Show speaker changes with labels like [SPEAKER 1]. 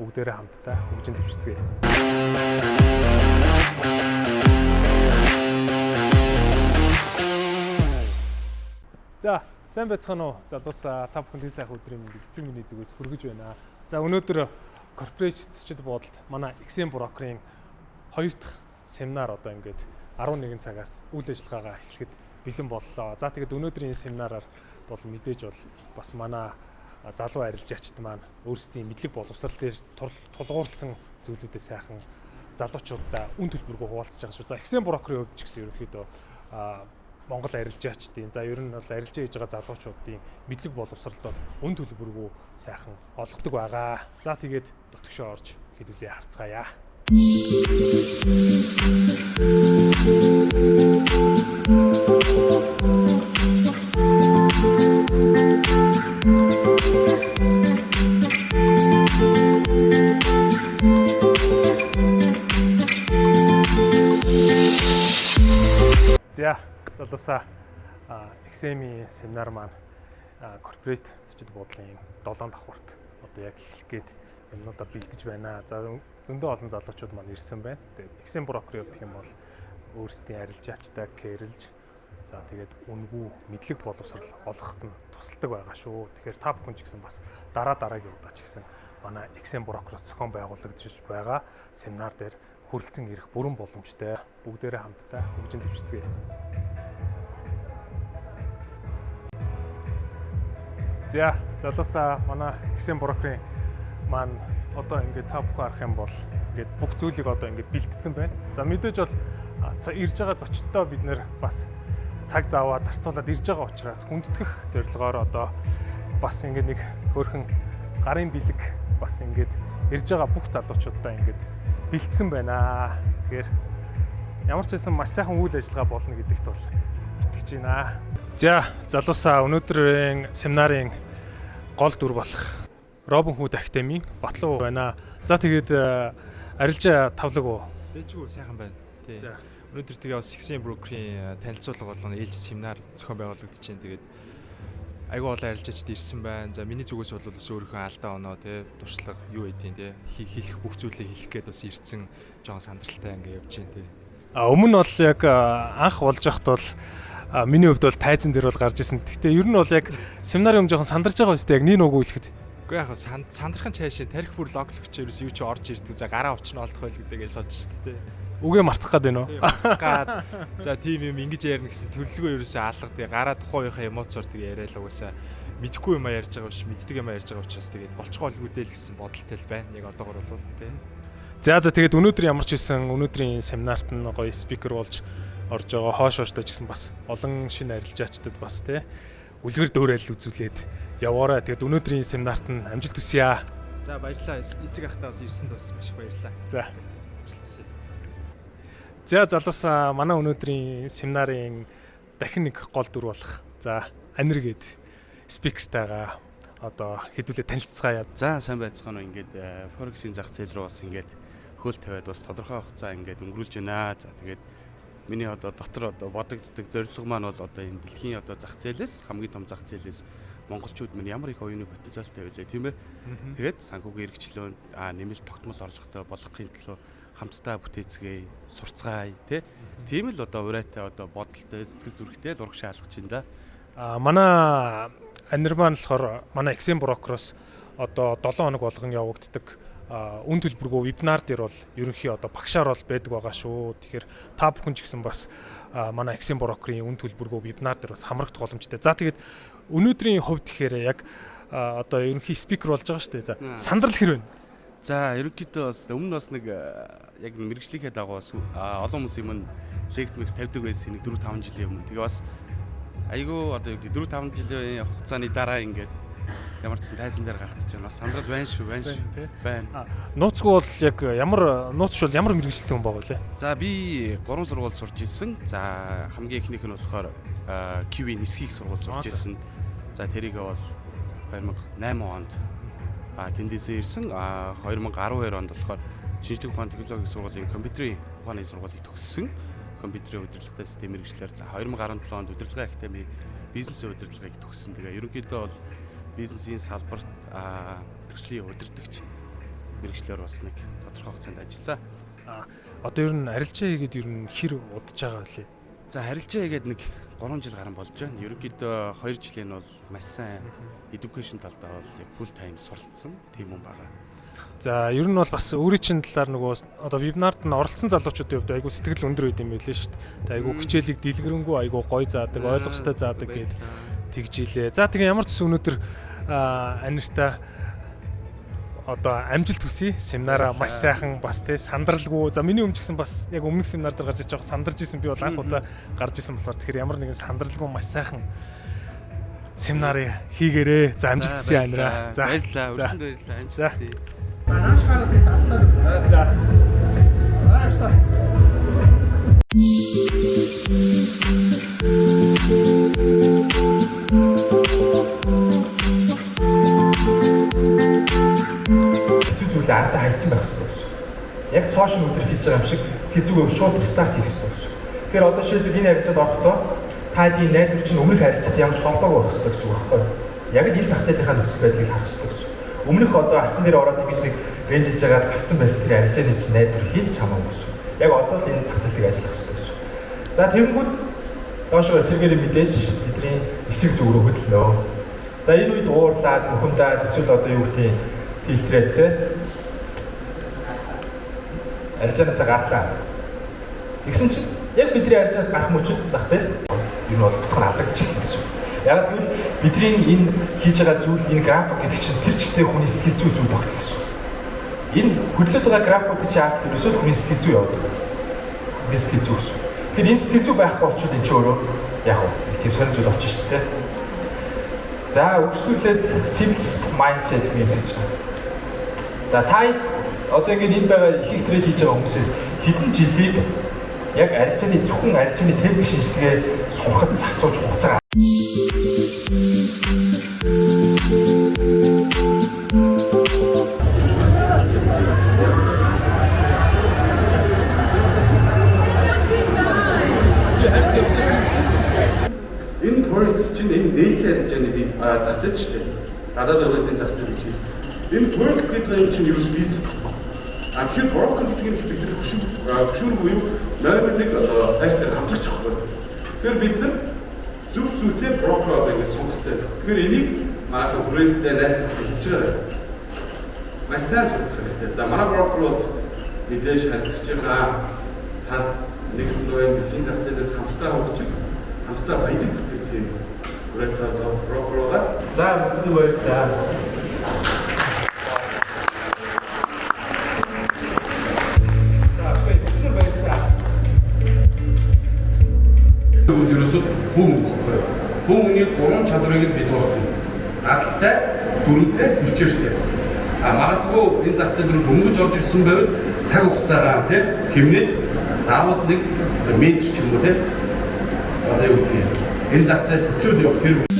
[SPEAKER 1] Бүгдээрээ хамтдаа хөгжин дэвшицгээе. За, сайн байцгаана уу? Залуусаа, та бүхэнд энэ сайхан өдрийн мэндийг эцэг миний зүгээс хүргэж байна. За, өнөөдөр корпорейт зочид буудалд манай XM брокерийн хоёр дахь семинар одоо ингээд 11 цагаас үйл ажиллагаагаа эхлэхэд бэлэн боллоо. За, тэгээд өнөөдрийн энэ семинараар бол мэдээж бол бас манай залуу арилжаачид маань өөрсдийн мэдлэг боловсрал дээр тулгуурласан зүйлүүдээ сайхан залуучуудаа үн төлбөргүй хуваалцаж байгаа шүү. За, XM брокерийн хувьд ч гэсэн ерөнхийдөө Монгол арилжаачдын, за ер нь бол арилжаа хийж байгаа залуучуудын мэдлэг боловсролд бол үн төлбөргүй сайхан олгодог байгаа. За, тэгээд дотгошоо орж хэдүүлээ харцгаая. За, залуусаа, XM-ийн семинар маань корпорейт зочид буудлын 7 давхарт одоо яг эхлэх гээд юмнуудаа бэлдэж байна. За, зөндөө олон залуучууд маань ирсэн байна. Тэгээд XM брокер явах юм бол өөрсдийн арилжаачтай кэрлж, за тэгээд үнгүй мэдлэг боловсрал олгоход нь тусалдаг байгаа шүү. Тэгэхээр та бүхэн ч гэсэн бас дараа дараагийн удаа ч гэсэн манай XM брокероос зохион байгуулагдаж байгаа семинар дээр хүрэлцэн ирэх бүрэн боломжтой. Бүгдээрээ хамтдаа хөгжин дэвшицгээе. За, залуусаа, манай XM брокерийн маань одоо ингээд та бүхэн харах юм бол ингээд бүх зүйлийг одоо ингээд бэлтгэсэн байна. За, мэдээж бол ирж байгаа зочдтой бид нэр бас цаг заваа зарцуулаад ирж байгаа учраас хүндэтгэх зорилгоор одоо бас ингээд нэг хөөрхөн гарын бэлэг бас ингээд ирж байгаа бүх залуучуудаа ингээд бэлдсэн байна. Тэгэхээр ямар ч байсан маш сайхан үйл ажиллагаа болно гэдэгт бол итгэж байна. За, залуусаа, өнөөдрийн семинарын гол дүр болох Робин Худ Академийн Батлуу байна. За, тэгээд арилжаа тавлаг уу?
[SPEAKER 2] Дэжгүй, сайхан байна. Тий. Өнөөдөр тэгээ бас XM брокерийн танилцуулга болгоно ээлж семинар зохион байгуулагдаж байна. Тэгээд айгүй олон арилжаачд ирсэн байна. За, миний зүгээс бол бас өөрийнхөө алдаа оноо, тий, туршлага юу гэдгийг, тий, хэлэх бүх зүйлээ хэлэх гээд бас ирсэн, жоохон сандралтай ингээ явж байна, тий.
[SPEAKER 1] А өмнө нь бол яг анх болж байхад бол миний хувьд бол тайзан дээр бол гарч исэн. Гэхдээ ер нь бол яг семинарын өмнө жоохон сандарч байгаа юм шүү дээ. Яг нэг нүгүү хэлэхэд.
[SPEAKER 2] Үгүй, яг сандрахын цаашаа тарих бүр логлогч ерөөс юу ч орж ирдэг. За, гараа учрын олдох байл гэдгээ сууж шүү дээ.
[SPEAKER 1] Үгээ мартах гээд байна уу?
[SPEAKER 2] Мартах гад. За, тийм юм ингэж ярина гэсэн төлөвлөгөө ерөөсөө алга. Тэгээ гараа тухайн үеийнхээ эмоцоор тэгээ яриа л угаасаа мэдхгүй юм а ярьж байгаа биш, мэддэг юм а ярьж байгаа учраас тэгээд болцгоо олгүйдэл гэсэн бодолтой л байна. Яг одоогор бол тий.
[SPEAKER 1] За, тэгээд өнөөдөр ямар ч байсан өнөөдрийн семинарт нь гоё speaker болж орж байгаа хоош хооштой ч гэсэн бас олон шинэ арилжаачдад бас тий үлгэр дуурайл үзүүлээд яваарай. Тэгээд өнөөдрийн семинарт нь амжилт хүсье.
[SPEAKER 2] За, баярлалаа. Эцэг ахтаа бас ирсэнд бас маш их баярлалаа.
[SPEAKER 1] За.
[SPEAKER 2] Амжилт.
[SPEAKER 1] За, залуусаа, манай өнөөдрийн семинарын дахин нэг гол дүр болох за Анир гээд speaker тайгаа одоо хэдүүлээ танилцацгаая.
[SPEAKER 3] За, сайн байцгаана уу. Ингээд Forex-ийн зах зээл рүү бас ингээд хөл тавиад бас тодорхой хугацаа ингээд өнгөрүүлж байна. За, тэгээд миний одоо дотор одоо бодогддог зорилго маань бол одоо энэ дэлхийн одоо зах зээлээс, хамгийн том зах зээлээс монголчууд минь ямар их оюуны потенциалтай байлээ, тийм ээ. Тэгээд санхүүгийн эрхчлөөнд нэмэлт тогтмол орлоготой болгохын төлөө хамтдаа бүтээцгээе, сурцгаая, тий. Тийм л одоо урайтай, одоо бодолтой, сэтгэл зүрэхтэй л урагшаа алхаж байна да.
[SPEAKER 1] А манай Анир маань болохоор манай XM брокероос одоо 7 хоног болгон явагддаг үн төлбөргүй вебинар дээр бол ерөнхий одоо багшаар бол байдаг байгаа шүү. Тэгэхээр та бүхэн ч гэсэн бас манай XM брокерийн үн төлбөргүй вебинар дээр бас хамрагдах боломжтой. За, тэгээд өнөөдрийн хувьд гэхээр яг одоо ерөнхий speaker болж байгаа шүү дээ. За, сандрал хэр байна?
[SPEAKER 3] За, ерөнхийдөө бас өмнө бас нэг яг мэргэжлийнхээ дагуу бас олон хүмүүс юм лекц мекс тавьдаг байсан нэг 4 5 жилийн өмнө. Тэгээ бас айгүй одоо юу гэдэг 4 5 жилийн хугацааны дараа ингээд ямар ч сан тайзан дээр гарах гэж байна. Бас сандрал байна шүү, байна шүү. Байна.
[SPEAKER 1] Нууцгүй бол яг ямар нууц бол ямар мэргэжилтэй хүн байгаа вэ?
[SPEAKER 3] За, би 3 сургууль сурч ирсэн. За, хамгийн эхнийх нь болохоор QV нисхийг сургууль сурч ирсэн. За, тэрийг бол 2008 онд тэндээсээ ирсэн. 2012 онд болохоор шинжлэх ухааны технологийн сургуулийн компьютерийн ухааны сургуулийг төгссөн. Компьютерийн удирдлагатай систем мэргэжлээр. За, 2017 онд удирдлагын академи бизнесийн удирдлагыг төгссөн. Тэгээ ерөнхийдөө бол бизнесийн салбарт төслийн удирдагч Мэргэжлээр бас нэг тодорхой хугацаанд ажилласан.
[SPEAKER 1] Одоо ер нь арилжаа хийгээд ер нь хэр удаж байгаа вэ?
[SPEAKER 3] За, арилжаа хийгээд нэг 3 жил гарan болж байна. Ерөнхийдөө 2 жилийн бол маш сайн education талдаа бол яг full time суралцсан тийм хүн байгаа.
[SPEAKER 1] За, ер нь бол бас өөрийн чинь талаар нөгөө одоо вебинарт нь оролцсон залуучуудын хувьд айгүй сэтгэл өндөр байд юм байлээ шүү дээ. Тэг айгүй хичээлийг дэлгэрэнгүй, айгүй гоё заадаг, ойлгомжтой заадаг гэд тэгж илээ. За, тэгээ ямар ч зүйл өнөөдөр Аниртай одоо амжилт хүсье. Семинараа маш сайхан бас те сандралгүй. За, миний өмнө ч гэсэн бас яг өмнөх семинар дээр гарч иж байгаа сандарч исэн, би бол анх удаа гарч исэн болохоор тэгэхээр ямар нэгэн сандралгүй маш сайхан семинарыг хийгээрээ. За, амжилт хүсье, Анираа. За,
[SPEAKER 3] баярлалаа. Өрсөнд баярлалаа. Амжилт хүсье.
[SPEAKER 4] Нааш хараад би даллаа.
[SPEAKER 1] За.
[SPEAKER 4] За, явсан.
[SPEAKER 5] Хэцүү зүйлээ ардаа хайцсан байх хэрэгтэй гэсэн. Яг цоо шинэ өдөр хийж байгаа юм шиг сэтгэл зүгээ шууд restart хийх хэрэгтэй гэсэн. Тэгэхээр одоо жишээлбэл энэ харилцаанд орохдоо та хэдийн найдвар чинь өмнөх харилцаатай ямар ч холбоогүй байх хэрэгтэй гэсэн үг байхгүй юу? Яг л энэ зах зээлийнхаа нөхцөл байдлыг харах хэрэгтэй гэсэн. Өмнөх одоо алтан дээр ороод ингэж нэг range ж байгаад авцсан байсан тэр арилжааны чинь найдвар хийж хамаагүй гэсэн. Яг одоо л энэ зах зээлийг ажиллах хэрэгтэй гэсэн. За, тэгэнгүүт доошоо эсэргээрээ мэдээж бидний эсрэг зүг рүү хөдлөнө. За, энэ үед уурлаад, бухимдаад эсвэл одоо юу гэдгийг фильтрээд те арилжаанаасаа гарлаа. Тэгсэн чинь яг бидний арилжаанаас гарах мөчөд зах зээл ер нь бол бутх нь алдагдчих гэсэн. Яг гэвэл бидний энэ хийж байгаа зүйл, энэ график гэдэг чинь тэр чигтээ хүний сэтгэл зүй зүй тогтол гэсэн. Энэ хөдлөд байгаа графикууд чинь ард ерөөсөө хүний сэтгэл зүй яваад байгаа. Хүний сэтгэл зүй гэсэн. Тэр энэ сэтгэл зүй байхгүй болчихвол энэ чинь өөрөө яг уу тийм сонир зүйл болчих шүү дээ. За, үргэлжлүүлээд simplest mindset message. За, та одоо ингээд энэ байгаа их их trade хийж байгаа хүмүүсээс хэдэн жилийг яг арилжааны, зөвхөн арилжааны техник шинжилгээ сурахад зарцуулж хугацаа
[SPEAKER 3] Энэ forex чинь энэ нээлттэй арилжааны би зах зээл шүү дээ. Гадаад ойлтын зах зээл гэж. Энэ forex гэдэг юм чинь ерөөс бизнес. А тэгэхээр брокер гэдэг юм чинь бид нар хөшүүр буюу номер 1 одоо хайртай хамтрагч байхгүй. Тэгэхээр бид нар зөв зүйтэй брокер одоо ингэж сонгох хэрэгтэй. Тэгэхээр энийг манайхан хүрээлэлтэй найз нөхдөд хэлж байгаа. Маш сайн судлах хэрэгтэй. За, манай брокер бол мэдээж харилцагчийнхаа тал нэгсэн дунд дэлхийн зах зээлээс хамтдаа хөгжих, хамтдаа баялаг бүтээх тийм хүрээлэлтэй одоо брокер байгаа.
[SPEAKER 5] За, бүгд баярлалаа. За, окей, бүгд баярлалаа.
[SPEAKER 3] Тэгвэл ерөөсөө хүн байхгүй. Хүн хүний гурван чадварыг л бид дуртай. Адалтай, дүрмтэй, төвчээртэй. А магадгүй энэ зах зээл рүү дөнгөж орж ирсэн байвал цаг хугацаагаа тийм хэмнээд заавал нэг одоо менtor ч юм уу тийм одоо юу гэх юм. Энэ зах зээл хөтлөөд явах тэр